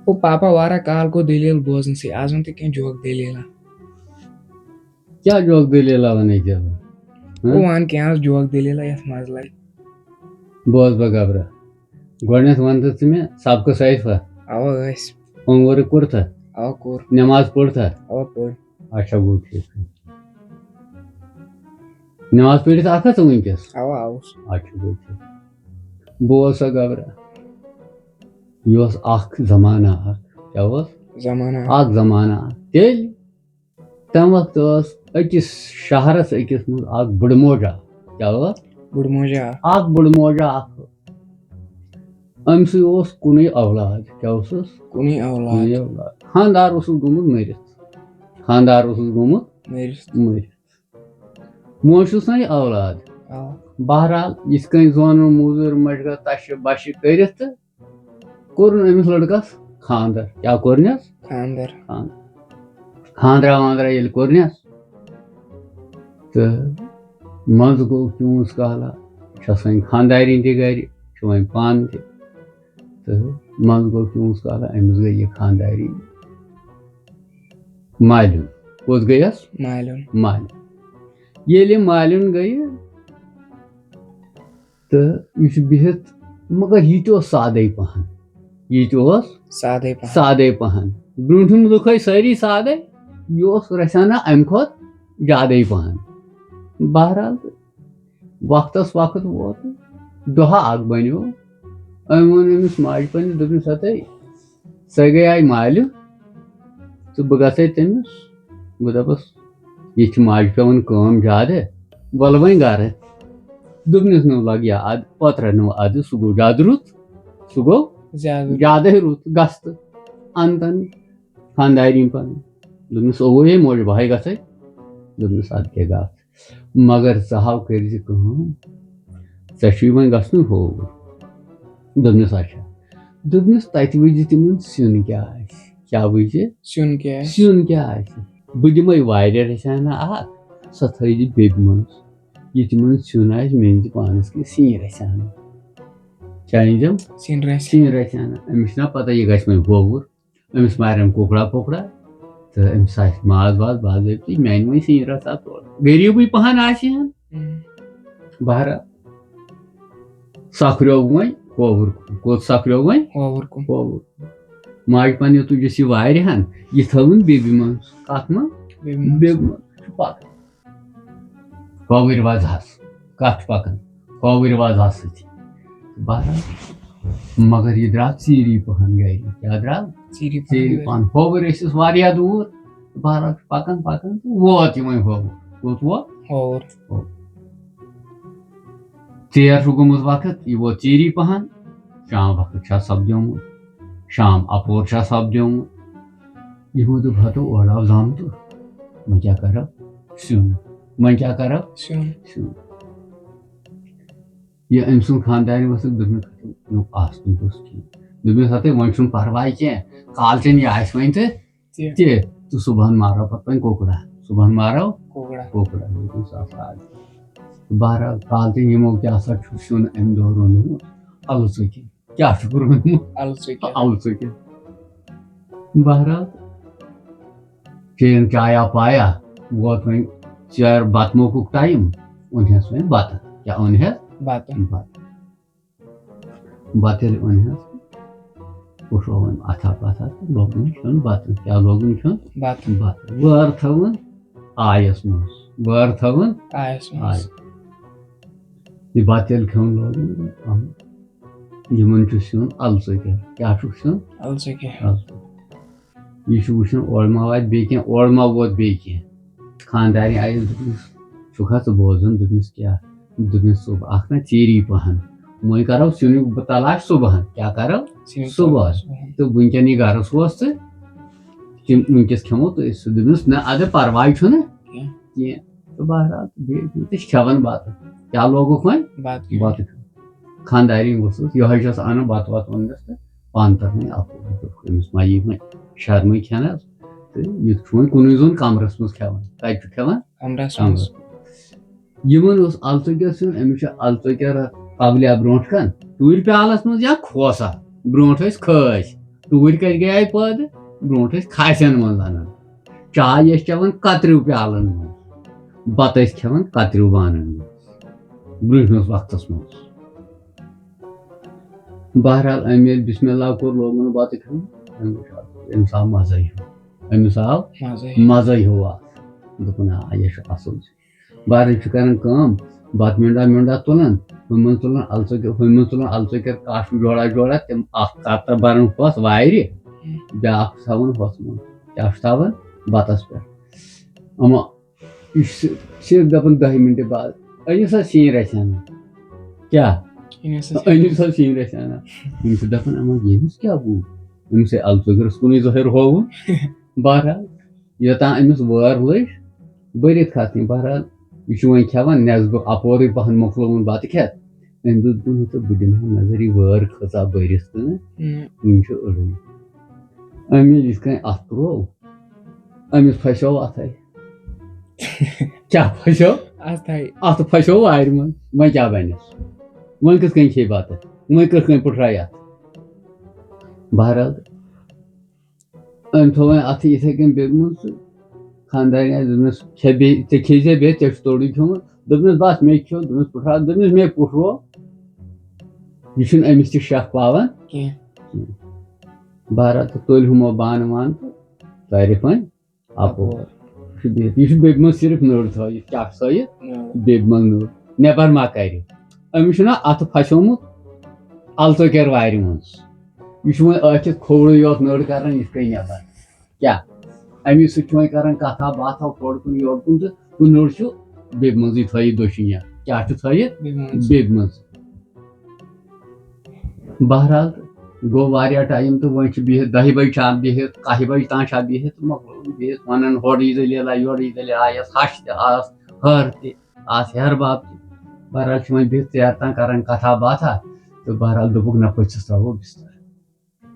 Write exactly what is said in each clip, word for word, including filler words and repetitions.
او پاپا، واریاہ کال گوٚو دٔلیٖل بوزنَسٕے، آز وَن تہٕ کینٛہہ جوک دٔلیٖلہ۔ کیٛاہ جوک دٔلیٖلہ وَنَے ژےٚ بہٕ؟ ہہ؟ او وَن کینٛہہ آز جوک دٔلیٖلہ یَتھ مَزٕ لَگہِ۔ بوز بہٕ گبرا، گۄڈٕنٮ۪تھ وَن تہٕ ژٕ مےٚ، سبقہٕ ٲسوا؟ اَوا ٲسۍ۔ ہوم ؤرٕک کوٚرتھا؟ اَوا کوٚر۔ نٮ۪ماز پوٚرتھا؟ اَوا پوٚر۔ اچھا، گوٚو ٹھیٖک۔ نٮ۪ماز پٔرِتھ آکھا ژٕ وٕنکیٚس؟ اَوا آوُس۔ اچھا، گوٚو ٹھیٖک۔ بوز سا گبرا، یہِ اوس اکھ زمانہ اکھ۔ کیٛاہ اوس؟ زمانہ۔ اکھ زمانہ اکھ۔ تیٚلہِ تَمہِ وقتہٕ ٲس أکِس شہرس أکِس منٛز اکھ بٕڈٕ موج اکھ۔ کیٛاہ ٲس؟ بٕڈٕ موج اکھ۔ اکھ بٕڈٕ موج اکھ۔ أمۍ سٕے اوس کُنُے اولاد۔ کیٛاہ اوسُس؟ کُنُے اولاد۔ کُنُے اولاد۔ خانٛدار اوسُس گوٚمُت مٔرِتھ۔ خانٛدار اوسُس گوٚمُت مٔرِتھ۔ مٔرِتھ۔ وۄنۍ چھُس نہ یہِ اولاد۔ اَوا۔ بہرحال، یِتھ کٔنۍ زونُن موٚزوٗرۍ مَشقت تَشہِ بَشہِ کٔرِتھ تہٕ کوٚرُن أمِس لٔڑکَس خانٛدر۔ کیٛاہ کوٚرنَس؟ خانٛدر۔ خانٛدرا وانٛدرا ییٚلہِ کوٚرنَس تہٕ منٛزٕ گوٚو کیوٗنٛس کالا، چھَس وۄنۍ خانٛدارِنۍ تہِ گَرِ، چھُ وۄنۍ پانہٕ تہِ۔ تہٕ منٛزٕ گوٚو کیوٗنٛس کالا، أمِس گٔے یہِ خانٛدارِنۍ مالیُن۔ کوٚت گٔیَس؟ مالیُن۔ مالیُن۔ ییٚلہِ مالیُن گٔیہِ تہٕ یہِ چھُ بِہِتھ، مگر یہِ تہِ اوس سادَے پَہَن۔ یہِ تہِ اوس سادَے پَہَن۔ سادَے پَہَن۔ برٛونٛٹھِم لُکھ ٲسۍ سٲری سادَے، یہِ اوس رَژھِ ہنا اَمہِ کھۄتہٕ زیادَے پَہَن۔ بہرحال، تہٕ وقتَس وقت ووت، دۄہا اَکھ بَنیو۔ أمۍ ووٚن أمِس ماجہِ پنٛنہِ، دوٚپنَس، "ہَتَے، سۄ گٔیے مالہِ تہٕ بہٕ گژھے تٔمِس، بہٕ دَپَس، یہِ چھِ ماجہِ پٮ۪وان کٲم زیادٕ، وَلہٕ وۄنۍ گَرٕ۔" دوٚپنَس، "نہٕ لَگ یا اَدٕ، پَتہٕ رَنو اَدٕ، سُہ گوٚو زیادٕ رُت، سُہ گوٚو زیادٕ۔ زیادَے رُت، گژھ تہٕ اَن تَن خانٛدارِنۍ پَنٕنۍ۔" دوٚپنَس، "اوٚوُے ہے موج بہٕ ہَے گژھے۔" دوٚپنَس، "اَدٕ کیٛاہ گژھ، مگر ژٕ ہاو کٔرۍ زِ کٲم، ژےٚ چھُے وۄنۍ گژھنُے ہووُر۔" دوٚپنَس، "اچھا۔" دوٚپنَس، "تَتہِ وٕچھ زِ تِمَن سیُن کیٛاہ آسہِ۔" کیٛاہ وٕچھ زِ؟ سیُن کیٛاہ آسہِ؟ سیُن کیٛاہ آسہِ؟ بہٕ دِمَے واریاہ رَژھِ ہنا اَکھ، سۄ تھٲیزِ بیٚبہِ منٛز۔ یہِ تِمَن سیُن آسہِ، مےٚ أنۍ زِ پانَس کِنۍ سِنۍ رَژھِ ہنا۔ کیٛاہ أنۍ زٮ۪م؟ سِنۍ رَژھِ۔ سِنۍ رَژھِ ہنا۔ أمِس چھِنہ پَتہ یہِ گژھِ وۄنۍ ہووُر۔ أمِس مارن کُکڑا پُکڑا تہٕ أمِس آسہِ ماز واز باضٲبطہٕ، میٛانہِ وۄنۍ سِنۍ رَژھا تورٕ۔ غریٖبٕے پَہَن آسہِ ہن۔ ہُم۔ بہرحال، سۄکھریو وۄنۍ ہووُر کُن۔ کوٚت سۄکھریو وۄنۍ؟ ہووُر کُن۔ ہووُر کُن۔ ماجہِ پنٛنہِ تُجِس یہِ وارِ ہن، یہِ تھٲوٕن بیٚبہِ منٛز۔ کَتھ منٛز؟ بیٚبہِ منٛز۔ بیٚبہِ منٛز۔ چھُ پَکان۔ ہووٕرۍ وَزہَس۔ کَتھ چھُ پَکان؟ ہووٕرۍ وَزہَس سۭتۍ۔ بہرحال، مگر یہِ درٛاو ژیٖری پَہَن گَرِ۔ کیٛاہ درٛاو؟ ژیٖری پَہَن ژیٖری گَرِ۔ پَہَن۔ ہووٕرۍ ٲسِس واریاہ دوٗر۔ بہرحال، چھُ پَکان پَکان تہٕ ووت یہِ وۄنۍ ہووُر۔ کوٚت ووت؟ ہووُر۔ ژیر چھُ گوٚمُت وقت، یہِ ووت ژیٖری پَہَن۔ شام وقت چھا سَپدیومُت؟ شام اَپور چھا سَپدیومُت؟ یِمو دوٚپ، "ہَتو، اورٕ آو زامتُر، وۄنۍ کیٛاہ کَرو؟ سیُن۔ وۄنۍ کیٛاہ کَرو؟ سیُن۔ سیُن۔" یہِ أمۍ سُنٛد خانٛدارِنۍ ؤژھ، دوٚپمَس، "ہَتو، نہٕ آسنُے گوٚژھ کینٛہہ۔" دوٚپمَس، "ہَتَے، وۄنۍ چھُنہٕ پَرواے کینٛہہ، کالچَن یہِ آسہِ وۄنۍ تہٕ تہِ۔ تہِ، تہٕ صُبحَن مارو پَتہٕ وۄنۍ کۄکُرا، صُبحَن مارو کۄکُرا۔ کۄکُرا۔" دوٚپمَس، "آ، سا آ۔" بہرحال، کالچَن یِمو کیٛاہ سا چھُ سیُن اَمہِ دۄہ روٚنمُت، اَلہٕ ژُکہِ۔ کیٛاہ چھُکھ روٚنمُت؟ اَلہٕ ژُکہِ۔ اَلہٕ ژُکہِ۔ بہرحال، چیٚیَن چایا پایا، ووت وۄنۍ ژیر بَتہٕ موقُک ٹایم، اوٚنہَس وۄنۍ بَتہٕ۔ کیٛاہ اوٚنہَس؟ بَتہٕ۔ بَتہٕ۔ بَتہٕ ییٚلہِ اوٚنہَس، وٕچھو وۄنۍ اَتھا پَتھا تہٕ لوگُن کھیوٚن بَتہٕ۔ کیٛاہ لوگُن کھیوٚن؟ بَتہٕ۔ بَتہٕ۔ وٲر تھٲوٕن آیَس منٛز۔ وٲر تھٲوٕن آیَس منٛز۔ آیَس۔ یہِ بَتہٕ ییٚلہِ کھیوٚن لوگُن، یِمَن چھُ سیُن اَلہٕ ژُکہِ۔ کیٛاہ چھُکھ سیُن؟ اَلہٕ ژُکہِ۔ اَلہٕ ژُکہِ۔ یہِ چھُ وٕچھُن، اورٕ ما واتہِ بیٚیہِ کینٛہہ، اورٕ ما ووت بیٚیہِ کینٛہہ۔ خانٛدارِنۍ آیَس، دوٚپنَس، "چھُکھا ژٕ بوزان؟" دوٚپنَس، "کیٛاہ؟" دوٚپنَس، "صُبح آکھ نہ ژیٖری پَہَن، وۄنۍ کَرو سیُنُک بہٕ تلاش صُبحَن۔" کیٛاہ کَرو؟ سیُن صُبحَن۔ صُبحَن۔ تہٕ وٕنکٮ۪ن یہِ گَرَس ووس تہٕ تِم وٕنکٮ۪س کھٮ۪مو تہٕ أسۍ۔ سُہ دوٚپنَس، "نہ، اَدٕ پَرواے چھُنہٕ کینٛہہ۔ کینٛہہ۔" تہٕ بہرحال، تہٕ بیٚیہِ تہِ چھِ کھٮ۪وان بَتہٕ۔ کیٛاہ لوگُکھ وۄنۍ؟ بَتہٕ کھیوٚن۔ بَتہٕ کھیوٚن۔ خانٛدارِنۍ ؤژھٕس، یِہوٚے چھَس اَنان بَتہٕ وَتہٕ اوٚن مےٚ تہٕ پانہٕ تَرنَے اَپُز۔ دوٚپُکھ، أمِس ما یی وۄنۍ شرمٕے کھٮ۪نَس؟ تہٕ یہِ چھُ وۄنۍ کُنُے زوٚن کَمرَس منٛز کھٮ۪وان۔ کَتہِ چھُ کھٮ۪وان؟ کَمرَس کَمرَس منٛز۔ منٛز۔ یِمَن اوس اَلہٕ ژُکٮ۪س سیُن، أمِس چھُ اَلہٕ ژُکٮ۪ر قبلہِ برونٛٹھ کَن ٹوٗرۍ پیالَس منٛز یا کھوسا۔ برونٛٹھ ٲسۍ کھٲسۍ، ٹوٗرۍ کَتہِ گٔیے پٲدٕ؟ برونٛٹھ ٲسۍ کھاسٮ۪ن منٛز اَنان۔ چاے ٲسۍ چٮ۪وان کَتریو پیالَن منٛز، بَتہٕ ٲسۍ کھٮ۪وان کَتریو بانَن منٛز برٛونٛٹھمِس وقتَس منٛز۔ بہرحال، أمۍ ییٚلہِ بسم اللہ کوٚر، لوگُن بَتہٕ کھیوٚن، أمِس آو مَزَے ہیوٗ۔ أمِس آو مَزَے۔ مَزَے ہیوٗ اَتھ۔ دوٚپُن، آ، یہِ چھُ اَصٕل۔ بہرحال چھُ کران کٲم، بَتہٕ مِنڈا مِنڈا تُلان، ہُمہِ منٛز تُلان اَلژٕ کہِ-، ہُمہِ منٛز تُلان اَلژٕ کِر کاشوٕ جوڑا جوڑا، تِم اَکھ کَترٕ بَران ہۄس وارِ، بیٛاکھ چھُ تھاوان ہۄس منٛز۔ کیٛاہ چھُ تھاوان؟ بَتَس پٮ۪ٹھ۔ اَما یہِ چھُ صرف دَپان دَہہِ مِنٹہِ بعد، أنِو سا سِنۍ رَژھِ ہنا۔ کیٛاہ؟ أنِو سا سِنۍ أنِو سا سِنۍ رَژھِ ہنا۔ یِم چھِ دَپان، اَما ییٚمِس کیٛاہ گوٚو؟ أمِس ہے اَلژٕ کِرَس کُنُے زٔہٕر ہووُن۔ بہرحال، یوٚتام أمِس وٲر لٔج بٔرِتھ کھسنہِ۔ بہرحال، یہِ چھُ وۄنۍ کھٮ۪وان، نٮ۪صبہٕ اَپورٕے پَہَن مۄکلووُن بَتہٕ کھٮ۪تھ۔ أمۍ دوٚپ، دوٚپُن، "تہٕ بہٕ دِمہٕ ہا نظر، یہِ وٲر کھٔژا بٔرِتھ کِنہٕ؟" ہُم۔ وٕنہِ چھُ أڑٕے۔ أمۍ ییٚلہِ یِتھ کٔنۍ اَتھٕ ترٛوو، أمِس پھَسیو اَتھَے۔ کیٛاہ پھَسیو؟ اَتھَے۔ اَتھٕ پھَسیو وارِ منٛز۔ وۄنۍ کیٛاہ بَنٮ۪س؟ وۄنۍ کِتھ کٔنۍ کھیٚیہِ بَتہٕ؟ وۄنۍ کِتھ کٔنۍ پٕٹھرایہِ اَتھ؟ بہرحال، أمۍ تھوٚو وۄنۍ اَتھٕ یِتھَے کٔنۍ بیٚکہِ منٛز تہٕ خانٛدارنہِ آسہِ دوٚپمَس، "کھےٚ بیٚیہِ، ژےٚ کھیٚیہِ زِ بیٚیہِ، ژےٚ چھُ توٚڑُے کھیوٚمُت؟" دوٚپمَس، "بَس، مےٚ کھیوٚو۔" دوٚپمَس، "پُٹھراو۔" دوٚپمَس، "مےٚ پُٹھروو۔" یہِ چھُنہٕ أمِس تہِ شَکھ پاوان۔ کینٛہہ۔ بہرحال، تہٕ تُلۍ ہُمو بانہٕ وانہٕ تہٕ تعریٖف وۄنۍ اَپور۔ اَپور۔ یہِ چھُ بِہِتھ، یہِ چھُ بیٚبہِ منٛز صرف نٔر تھٲیِتھ۔ کیٛاہ چھُ تھٲیِتھ؟ نٔر۔ بیٚبہِ منٛز نٔر۔ نٮ۪بر ما کَرِ؟ أمِس چھُنہ اَتھٕ پھَسیومُت اَلژٕ کٮ۪ر وارِ منٛز۔ یہِ چھُ وۄنۍ أتھۍ کھوورٕے یوت نٔر کَران یِتھ کٔنۍ نٮ۪بر۔ کیٛاہ؟ اَمی سۭتۍ چھُ وۄنۍ کَران کَتھا باتھا ہورٕ کُن یورٕ کُن تہٕ ہُہ نٔر چھُ بیٚبہِ منٛزٕے تھٲیِتھ دٔچھِنۍ یا کیٛاہ چھُ تھٲیِتھ؟ بیٚبہِ منٛز۔ بیٚبہِ منٛز۔ بہرحال، گوٚو واریاہ ٹایم تہٕ وۄنۍ چھِ بِہِتھ، دَہہِ بجہِ چھِ اَتھ بِہِتھ، کَہہِ بجہِ تام چھِ اَتھ بِہِتھ تہٕ مۄکلووُن بِہِتھ، وَنان ہورٕ یہِ دٔلیٖلہ، یورٕ یہِ دٔلیٖلہ، آیَس ہَش تہِ، آس ہَر تہِ، آس ہیٚہَر بَب تہِ۔ بہرحال چھِ وۄنۍ بِہِتھ ژیر تام کَران کَتھا باتھا تہٕ بہرحال دوٚپُکھ، "نہ، پٔژھِس ترٛاوو بِستَر۔"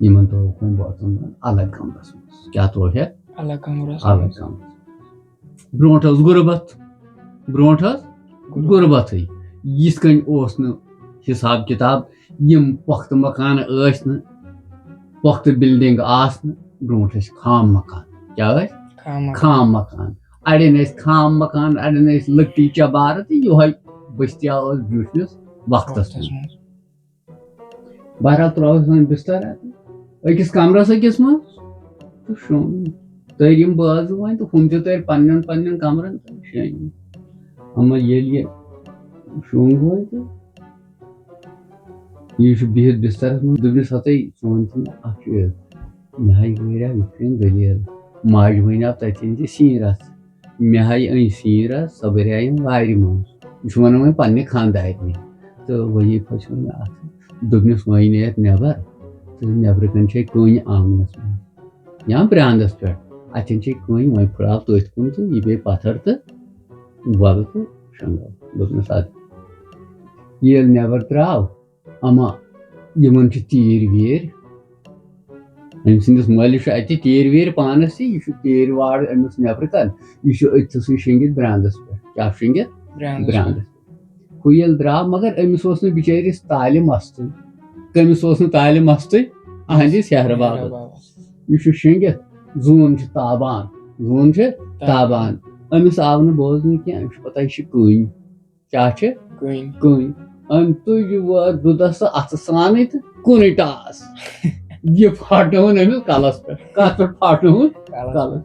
یِمَن ترٛووُکھ وۄنۍ بٲژَن دۄن الگ کمرس منٛز۔ کیٛاہ ترٛووُکھ؟ الگ کمرس الگ منٛز۔ کمرس۔ برونٛٹھ ٲس غُربت، برونٛٹھ ٲس غُربت۔ غُربتٕے۔ یِتھ کٔنۍ اوس نہٕ حساب کتاب، یِم پۄختہٕ مکانہٕ ٲسۍ نہٕ، پۄختہٕ building آسہٕ نہٕ، برونٛٹھ ٲسۍ خام مکان۔ کیٛاہ ٲسۍ؟ خام مکان۔ خام مکان۔ اَڑٮ۪ن ٲسۍ خام مکان، اَڑٮ۪ن ٲسۍ لٔکرِ چبارٕ تہٕ یِہوٚے بٔستِیا ٲس برونٛٹھمِس وقتس وقتس منٛز۔ منٛز۔ بہرحال ترٛووُس وۄنۍ بِستَر اَتہِ أکِس کَمرَس أکِس منٛز تہٕ شۄنٛگ۔ تٔرۍ یِم بٲژ وۄنۍ تہٕ ہُم تہِ تٔرۍ پنٛنٮ۪ن پنٛنٮ۪ن کَمرَن تہٕ شۄنٛگۍ۔ اَما ییٚلہِ یہِ شۄنٛگ وۄنۍ تہٕ یہِ چھُ بِہِتھ بِستَرَس منٛز، دوٚپنَس، "ہَتَے ژٕ وَن تہٕ مےٚ اَکھ چیٖز، مےٚ ہاے وٲریٛاو یِتھ کٔنۍ دٔلیٖل، ماجہِ وَنیٛاو تَتہِ أنۍ زِ سِنۍ رَژھ۔" مےٚ ہاے أنۍ سِنۍ رَژھ، سۄ بَریٛاے أمۍ وارِ منٛز۔ یہِ چھُ وَنان وۄنۍ پنٛنہِ خانٛدارنہِ۔ تہٕ وۄنۍ پھٔچ وۄنۍ مےٚ اَتھ۔ دوٚپنَس، "وۄنۍ نیرِ نٮ۪بر تہٕ نٮ۪برٕ کَنۍ چھے کٔنۍ آنٛگنَس منٛز یا برٛانٛدَس پٮ۪ٹھ۔ اَتٮ۪ن چھے کٔنۍ، وۄنۍ پھٕٹراو تٔتھۍ کُن تہٕ یہِ بیٚیہِ پَتھر تہٕ وَلہٕ تہٕ شۄنٛگو۔" دوٚپنَس، "اَدٕ۔" ییٚلہِ نٮ۪بر درٛاو، اما یِمن چھِ تیٖرۍ ویٖرۍ۔ أمۍ سٕنٛدِس مٲلِس چھُ اَتہِ تیٖرۍ ویٖرۍ پانَس تہِ، یہِ چھُ تیٖرۍ واڑ أمِس نٮ۪برٕ کَنہِ، یہِ چھُ أتھۍ سٕے شۄنٛگِتھ برٛانٛدَس پٮ۪ٹھ۔ کیٛاہ شۄنٛگِتھ؟ برٛانٛدَس برٛانٛدَس۔ پٮ۪ٹھ۔ ہُہ ییٚلہِ درٛاو، مگر أمِس اوس نہٕ بِچٲرِس تالہِ مَستٕے۔ کٔمِس اوس نہٕ تالہِ مَستٕے؟ أہنٛدِس ہیٚہرٕ بابَس۔ ہیٚہرٕ بابَس۔ یہِ چھُ شۄنٛگِتھ، زوٗن چھِ تابان، زوٗن چھِ تابان۔ تابان۔ أمِس آو نہٕ بوزنہٕ کینٛہہ، أمِس چھُ پَتہ یہِ چھِ کٔنۍ۔ کیٛاہ چھِ؟ کٔنۍ۔ کٔنۍ۔ أمۍ تُج وٲر دُدس تہٕ اَتھٕ سانٕے تہٕ کُنُے ٹاس۔ یہِ پھاٹنووُن أمِس کَلس پٮ۪ٹھ۔ کَتھ پٮ۪ٹھ پھاٹنووُن؟ کَلس۔ کَلس۔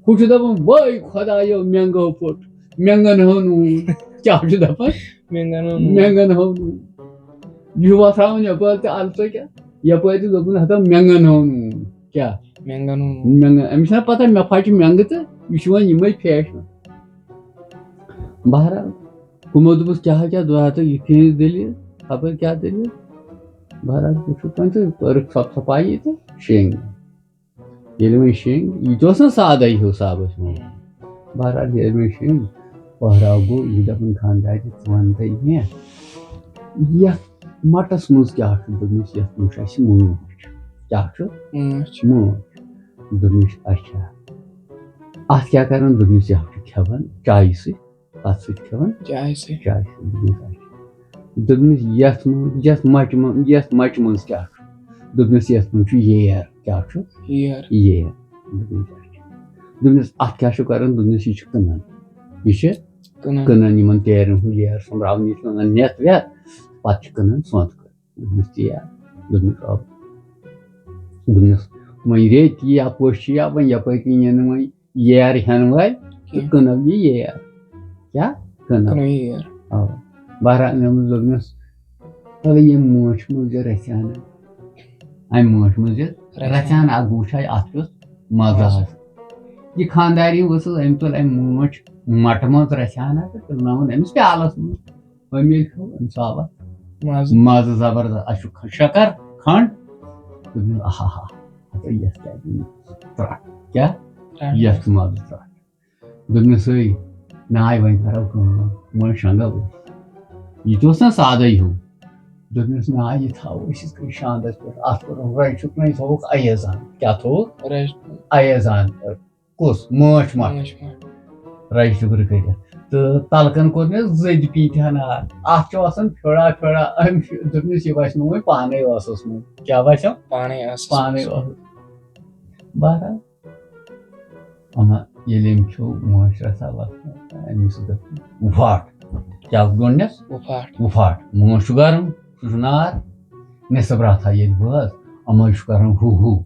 ہُہ چھُ دَپان، "بٲے خۄدایو، مٮ۪نٛگو پھوٚٹ، مٮ۪نٛگن ہو نوٗن۔" کیٛاہ چھُ دَپان؟ "مٮ۪نٛگن ہو نوٗن۔" مٮ۪نٛگن ہو نوٗن۔ یہِ چھُ وۄتھراوان یَپٲرۍ تہِ اَلہٕ ژۄکیٛا، یَپٲرۍ تہِ دوٚپُن، "ہتا مٮ۪نٛگن ہو نوٗن۔" کیٛاہ؟ مٮ۪نٛگن ہو نوٗن۔ مٮ۪نٛگن۔ أمِس چھَنا پَتہ مےٚ پھَٹہِ مٮ۪نٛگہٕ تہٕ یہِ چھُ وۄنۍ یِمَے فیشن۔ بہرحال، ہُمو دوٚپُس، "کیٛاہ ہا کیٛاہ دۄہ ہا تہٕ یہِ کِہِنۍ دٔلیٖل، خبر کیٛاہ دٔلیٖل؟" بہرحال، وٕچھِو وۄنۍ تہٕ کٔرٕکھ ژھۄپ ژھۄپایی تہٕ شیٚنگۍ۔ ییٚلہِ وۄنۍ شیٚنگۍ، یہِ تہِ اوس نہ سادَے ہیوٗ صاحبَس ووٚنمُت۔ بہرحال، ییٚلہِ وۄنۍ شیٚنگۍ، پہراو گوٚو، یہِ دَپُن، "خانٛدارِ، ژٕ وَن تہٕ مےٚ، یَتھ مَٹَس منٛز کیٛاہ چھُ؟" دوٚپمَس، "یَتھ منٛز چھُ اَسہِ مٲنٛچھ۔" کیٛاہ چھُ؟ مٲنٛچھ۔ مٲنٛچھ۔ دوٚپمَس، "اچھا، اَتھ کیٛاہ کَرَن؟" دوٚپمَس، "یہِ ہا چھُ کھٮ۪وان چایہِ سۭتۍ۔" کَتھ سۭتۍ کھٮ۪وان؟ چایہِ سۭتۍ۔ چایہِ سۭتۍ۔ دوٚپمَس، "اچھا۔" دوٚپمَس، "یَتھ منٛز، یَتھ مَچہِ منٛز، یَتھ مَچہِ منٛز کیٛاہ چھُ؟" دوٚپمَس، "یَتھ منٛز چھُ ییر۔" کیٛاہ چھُ؟ ییر۔ ییر۔ دوٚپمَس، "اَتھ کیٛاہ چھُ کَرُن؟" دوٚپمَس، "یہِ چھُ کٕنان، یہِ چھِ کٕنان۔ کٕنان یِمَن تیرٮ۪ن ہُنٛد ییر سۄمبراوان، یہِ چھِ وَنان نٮ۪تھ وٮ۪تھ، پَتہٕ چھِ کٕنان سونٛتہٕ کٲلۍ۔" دوٚپمَس، "تی یا؟" دوٚپمَس، "آ۔" دوٚپمَس، "وۄنۍ ریٚتۍ یا پوٚژھ چھِ یا وۄنۍ یَپٲرۍ کِنۍ یِنہٕ وۄنۍ ییر ہٮ۪نہٕ وٲلۍ تہٕ کینٛہہ۔ کٕنو یہِ ییر۔" کیٛاہ؟ کٕنو۔ کٕنو ییر۔ آ، بہرحال، مےٚ ووٚنُس، دوٚپمَس، "تَلہٕ ییٚمۍ مٲنٛچھ مُجہِ رَژھِ ہنا، اَمہِ مٲنٛچھ مُجہِ رَژھِ ہنا، اَکھ وٕچھِ ہا اَتھ کیُتھ مَزٕ آسہِ۔" یہِ خانٛدارِنۍ ؤژھٕس، أمۍ تُل اَمہِ مٲنٛچھ مَٹہٕ منٛز رَژھِ ہنا تہٕ تُلنٲوٕن أمِس پیالَس منٛز۔ أمۍ ییٚلہِ کھیوٚو، أمِس آو اَتھ مَزٕ۔ مَزٕ زبردست۔ اَسہِ چھُ شَکر، کھنٛڈ۔ دوٚپمَس، "آہا ہا، ہَتہٕ یَتھ کیٛاہ دِمہٕ ژرٛٹھ؟ کیٛاہ؟ ترٛٹھ۔ یَتھ چھُ مَزٕ ژرٛٹھ۔" دوٚپمَس، "ہے، ناے، وۄنۍ کَرو کٲم، وۄنۍ شۄنٛگو أسۍ۔" یہِ تہِ اوس نہ سادَے ہیوٗ۔ دوٚپمَس، "ناے، یہِ تھاوو أسۍ یِتھ کٔنۍ شاندَس پٮ۪ٹھ، اَتھ کوٚرُن رَنٛچُک نَے تھوٚوُکھ اَیَزان۔" کیٛاہ تھوٚوُکھ؟ رَج-، اَیَزان۔ کُس؟ مٲنٛچھ مَٹھ۔ مٲنٛچھ مَٹھ۔ رَجہِ ٹُکرٕ کٔرِتھ۔ تہٕ تَلہٕ کَن کوٚر مےٚ زٔدۍ پیٖنٛتہِ ہَنا اَتھ۔ اَتھ چھُ آسان پھیوٚڑا پھیوٚڑا۔ أمۍ چھُ دوٚپمَس، "یہِ باسیٚو مےٚ وۄنۍ پانَے ٲسَس منٛز۔" کیٛاہ باسیٚو؟ پانَے ٲسَس پانَے منٛز۔ ٲسَس۔ بہرحال، اما ییٚلہِ أمۍ کھیوٚو مٲنٛچھ رَژھا وَژھا، أمِس دوٚپ، "وُپھاٹ۔" کیٛاہ گوٚنڈنَس؟ وُپھاٹ۔ وُپھاٹ۔ مٲنٛچھ چھُ گرم، سُہ چھُ نار۔ نٮ۪صٕف راتھا ییٚلہِ بٲژ، اما یہِ چھُ کران ہُہ ہُہ۔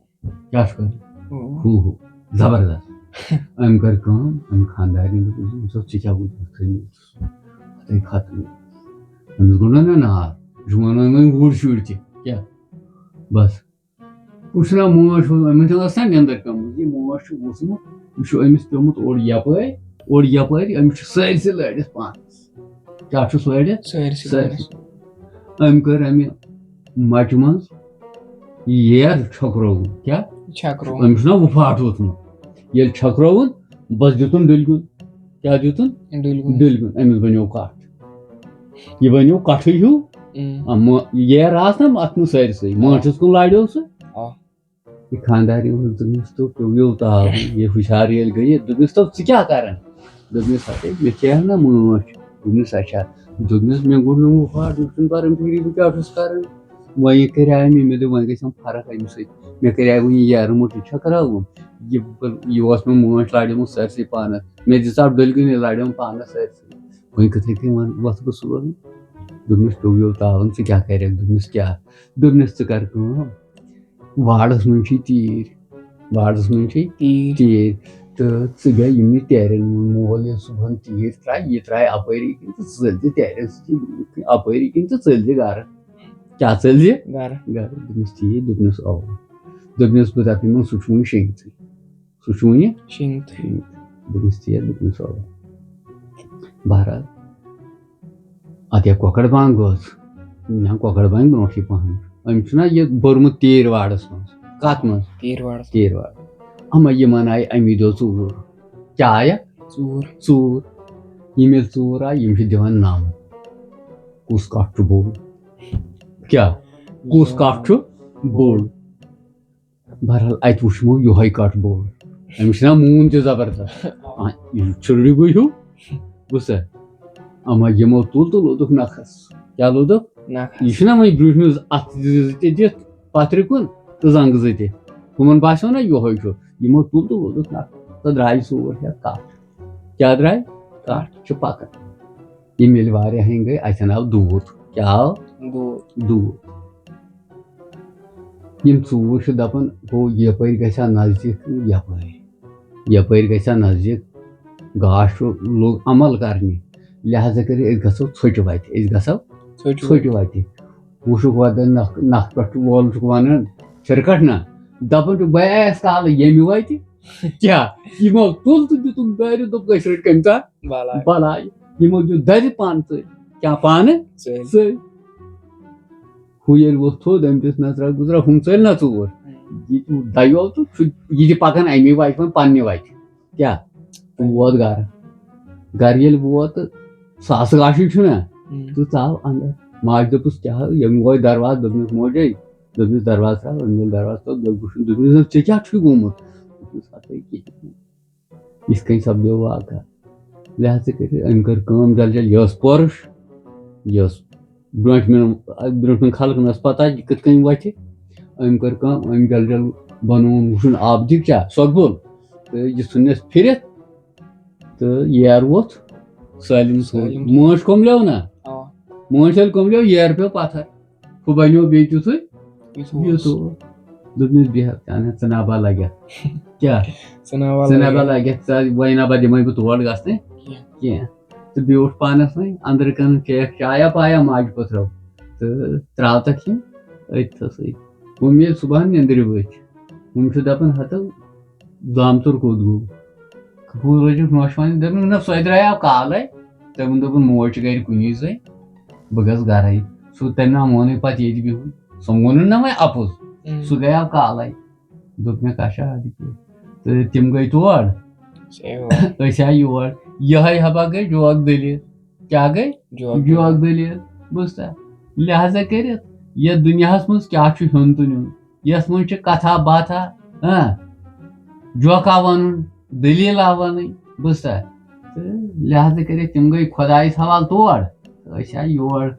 کیٛاہ چھُ کران؟ ہُہ۔ ہُہ ہُہ۔ زبردست۔ أمۍ کٔر کٲم، أمۍ خانٛدارِنۍ دوٚپُس، "أمۍ دوٚپ، ژٕ کیٛاہ وُنکیٚس تھٲومٕژ؟ اَتھَے ختمٕے۔" أمِس گوٚو نہ نار، یہِ چھُ وَنان وۄنۍ گُر شُرۍ تہِ۔ کیٛاہ؟ بس۔ کُس چھُنہ مٲنٛچھ ووٚتھمُت، أمِس چھَنہ آسان نیٚنٛدٕر پیٚمٕژ۔ یہِ مٲنٛچھ چھُ ووٚتھمُت، یہِ چھُ أمِس پیوٚمُت اورٕ یَپٲرۍ، اورٕ یَپٲرۍ، أمِس چھُ سٲرسٕے لٲرِتھ پانَس۔ کیٛاہ چھُس لٲرِتھ؟ سٲرسٕے سٲرسٕے۔ پانَس۔ أمۍ کٔر اَمہِ مَچہِ منٛز ییر چھۄکرٲوٕن۔ کیٛاہ؟ چھۄکرٲوٕن۔ أمِس چھُنہ وُپھاٹ ووٚتھمُت۔ ییٚلہِ چھۄکرٲوٕن، بَس دیُتُن ڈُلۍ گُن۔ کیٛاہ دیُتُن؟ ڈُلۍ گُن۔ ڈُلۍ گُن۔ أمِس بَنیو کَٹھ۔ یہِ بَنیو کَٹھٕے ہیوٗ۔ اۭں۔ اَما ییر آسہٕ نہ اَتھ منٛز سٲرسٕے، مٲنٛچھِس کُن لاریو سُہ۔ آ۔ یہِ خانٛدارِنۍ ووٚن، دوٚپمَس، "تو پیوٚو یوٗتاہ آب۔" یہِ ہُشار ییٚلہِ گٔیہِ، دوٚپمَس، "تو ژٕ کیٛاہ کَران؟" دوٚپمَس، "ہَتَے، مےٚ کھیٚیَکھ نہ مٲنٛچھ؟" دوٚپمَس، "اچھا۔" دوٚپمَس، "مےٚ گوٚو نہٕ وُپھاٹ، مےٚ چھُنہٕ تَران فِکرِ، بہٕ کیٛاہ چھُس کَران؟" وۄنۍ یہِ کَریٛاے مےٚ، مےٚ دوٚپ، وۄنۍ گژھِ یِم فرق اَمہِ سۭتۍ۔ مےٚ کَریٛاے وۄنۍ یہِ یَرٕ موٚٹ، یہِ چھَکراوُن۔ یہِ بہٕ، یہِ اوس مےٚ مٲنٛچھ لاریومُت سٲرسٕے پانَس۔ مےٚ دِژ اَتھ ڈُلۍ گُن، یہِ لاریوم پانَس سٲرسٕے۔ وۄنۍ کِتھَے کٔنۍ وَن-، وَتھٕ بہٕ صُبحن؟ دوٚپمَس، "پیوٚو یوٗتاہ آب، ژٕ کیٛاہ کَرَکھ؟" دوٚپمَس، "کیٛاہ؟" دوٚپمَس، "ژٕ کَر کٲم، واڑَس منٛز چھِ تیٖرۍ، واڑَس منٛز چھِ تیٖرۍ۔ تیٖرۍ، تہٕ ژٕ گٔے یِمنٕے تیرٮ۪ن ہُنٛد مول، ییٚلہِ صُبحن تیٖرۍ ترٛایہِ، یہِ ترٛایہِ اَپٲری کِنۍ تہٕ ژٕ ژٔلۍ زِ تیرٮ۪ن سۭتی اَپٲری کِنۍ تہٕ ژٔلۍ زِ گَرٕ۔" کیٛاہ ژٔلۍ زِ؟ گَرٕ۔ گَرٕ۔ دوٚپمَس، "ٹھیٖک؟" دوٚپمَس، "اَوا۔" دوٚپمَس، "بہٕ دَپہٕ یِمَن، سُہ چھُ وُنہِ شیٚنٛگتھٕے، سُہ چھُ وُنہِ۔" شیٚنٛگتھٕے۔ دوٚپمَس، "ٹھیٖک؟" دوٚپمَس، "اَوا۔" بہرحال، اَتھ یا کۄکَر بانٛگ ٲس، یا کۄکَر بانٛگ برونٛٹھٕے پَہَن۔ أمۍ چھُنہ یہِ بوٚرمُت تیٖرۍ واڑَس منٛز۔ کَتھ منٛز؟ تیٖرۍ واڑَس۔ تیٖرۍ واڑ۔ اَما یِمَن آیہِ اَمی دۄہ ژوٗر۔ کیٛاہ آیَکھ؟ ژوٗر۔ ژوٗر۔ یِم ییٚلہِ ژوٗر آیہِ، یِم چھِ دِوان نَم۔ کُس کَٹھ چھُ بوٚڑ؟ کیٛاہ؟ کُس کَٹھ چھُ بوٚڑ؟ بہرحال، اَتہِ وُچھ یِمو یِہوٚے کَٹھ بوٚڑ۔ أمِس چھُنہ موٗن تہِ زبردست۔ آ، یہِ چھُ ژھرٛٹھِ گُہہِ ہیوٗ۔ بوٗزتھا؟ اَما یِمو تُل تہٕ لوٚدُکھ نَکھَس۔ کیٛاہ لوٚدُکھ؟ نَکھَس۔ یہِ چھُنہ وۄنۍ برٛونٛٹھمِس اَتھٕ زٕ تہِ دِتھ پَتھرِ کُن تہٕ زنٛگہٕ زٕ تہِ۔ ہُمَن باسیٚو نہ یِہوٚے چھُ۔ یِمو تُل تہٕ لوٚدُکھ نَکھَس۔ تہٕ درٛاے ژوٗر ہٮ۪تھ کَٹھ۔ کیٛاہ درٛاے؟ کَٹھ چھِ پَکان۔ یِم ییٚلہِ واریاہَن گٔے، اَتھٮ۪ن آو دوٗد۔ کیٛاہ آو؟ دوٗد۔ دوٗد۔ یِم ژوٗر چھِ دَپان، گوٚو یَپٲرۍ گژھِ ہا نزدیٖک، یَپٲرۍ۔ یَپٲرۍ گژھِ ہا نزدیٖک، گاش چھُ لوٚگ عمل کَرنہِ۔ لہذا کٔرِتھ أسۍ گژھو ژھوٚٹہِ وَتہِ، أسۍ گژھو ژھوٚٹہِ ژھوٚٹہِ وَتہِ۔ وٕچھُکھ وۄنۍ نَکھ، نَکھ پٮ۪ٹھ وول چھُکھ وَنان، چھِرکَٹھ نہ، دَپان چھُ، بہٕ آیَس کالہٕ ییٚمہِ وَتہِ۔ کیٛاہ؟ یِمو تُل تہٕ دِتُکھ دٲرِتھ، دوٚپُکھ، أسۍ رٔٹۍ کٔمۍ تام بَلاے۔ بَلاے۔ یِمو دیُت دَرِ پانہٕ ژٔلۍ۔ کیٛاہ پانہٕ؟ ژٔلۍ۔ ژٔلۍ۔ ہُہ ییٚلہِ ووٚتھ تھوٚد، أمۍ دِژ نظرا گُزرا، ہُم ژٔلۍ نہ ژوٗر۔ یہِ تہِ دَیو تہٕ چھُ، یہِ تہِ پَکان اَمی وَتہِ، وۄنۍ پنٛنہِ وَتہِ۔ کیٛاہ؟ تہٕ ووت گَرٕ۔ گَرٕ ییٚلہِ ووت تہٕ ساسہٕ گاشٕے چھُنہ؟ ہُم۔ تہٕ ژاو اَنٛدر۔ ماجہِ دوٚپُس، "کیٛاہ ہا؟" ییٚمۍ ووے دروازٕ، دوٚپمَس، "موجے"، دوٚپمَس، "دروازٕ ترٛاو"، أمۍ ییٚلہِ دروازٕ ترٛوو، دوٚپُس، دوٚپمَس، "ژےٚ کیٛاہ چھُے گوٚمُت؟" دوٚپمَس، "ہَتَے کِہیٖنۍ نہٕ۔" یِتھ کٔنۍ سپدیو واقعہ۔ لہذا کٔرِتھ أمۍ کٔر کٲم جل جل، یہِ ٲس پۄرُش، یہِ ٲس برٛونٛٹھمٮ۪ن، برٛونٛٹھمٮ۪ن خلقن ٲس پتہ یہِ کِتھ کٔنۍ وَتھِ۔ أمۍ کٔر کٲم، أمۍ جل جل بنووُن وُچھُن آبہٕ دیٖگچہ سۄکھبُل، تہٕ یہِ ژھُننس پھِرِتھ، تہٕ ییر ووٚتھ سٲلِم سۭتۍ۔ سٲلِم۔ مٲنٛچھ کوٚملیو نا؟ اَوا۔ مٲنٛچھ ییٚلہِ کوٚملیو، ییر پیوٚو پتھر۔ ہُہ بنیو بیٚیہِ تیُتھُے، یُتھ یُتھ اوس۔ اوس۔ دوٚپمَس، "بیٚہہ، اَہن حظ، ژٕ نابا لگٮ۪کھ۔" کیٛاہ؟ ژٕ نابا ژٕ نابا لگٮ۪کھ۔ لگٮ۪کھ، ژٕ وۄنۍ نابا دِمَے بہٕ تور گژھنَے کینٛہہ۔ کینٛہہ۔ تہٕ بیوٗٹھ پانَس وۄنۍ أنٛدرٕ کَنہِ چیٚیَکھ چایا پایا ماجہِ پٔترو تہٕ ترٛاوتَکھ یِم أتھۍ تھَسٕے۔ وۄنۍ ییٚلہِ صُبحن نیٚنٛدرِ ؤتھۍ، ہُم چھِ دَپان، "ہَتہٕ زامتُر کوٚت گوٚو؟" کپوٗر لٲجِکھ نوشہِ وَنٕنۍ، دوٚپُن، "نہ، سۄے درٛایاو کالَے۔" تٔمۍ دوٚپُن، "موج چھِ گَرِ کُنی زٔنۍ، بہٕ گژھٕ گَرَے۔" سُہ تٔمۍ نا مونُے پَتہٕ ییٚتہِ بِہُن۔ سُہ مونُن نا وۄنۍ اَپُز۔ اۭں۔ سُہ گٔیاو کالَے۔ دوٚپ مےٚ، "کَشا اَدٕ کیٛاہ؟" تہٕ تِم گٔے تور۔ صحیح گوٚو۔ أسۍ آے یور۔ یِہوٚے ہبا گٔے جوک دٔلیٖل۔ کیٛاہ گٔے؟ جوک جوک دٔلیٖل۔ دٔلیٖل۔ بوٗزتھا؟ لہذا کٔرِتھ، یَتھ دُنیاہَس منٛز کیٛاہ چھُ ہیوٚن تہٕ نیوٚن؟ یَتھ منٛز چھِ کَتھا باتھا، ہاں، جوکا وَنُن، دٔلیٖلا وَنٕنۍ، بوٗزتھا؟ تہٕ لہذا کٔرِتھ تِم گٔے خۄدایَس حوالہٕ تور۔ تہٕ أسۍ آے یور۔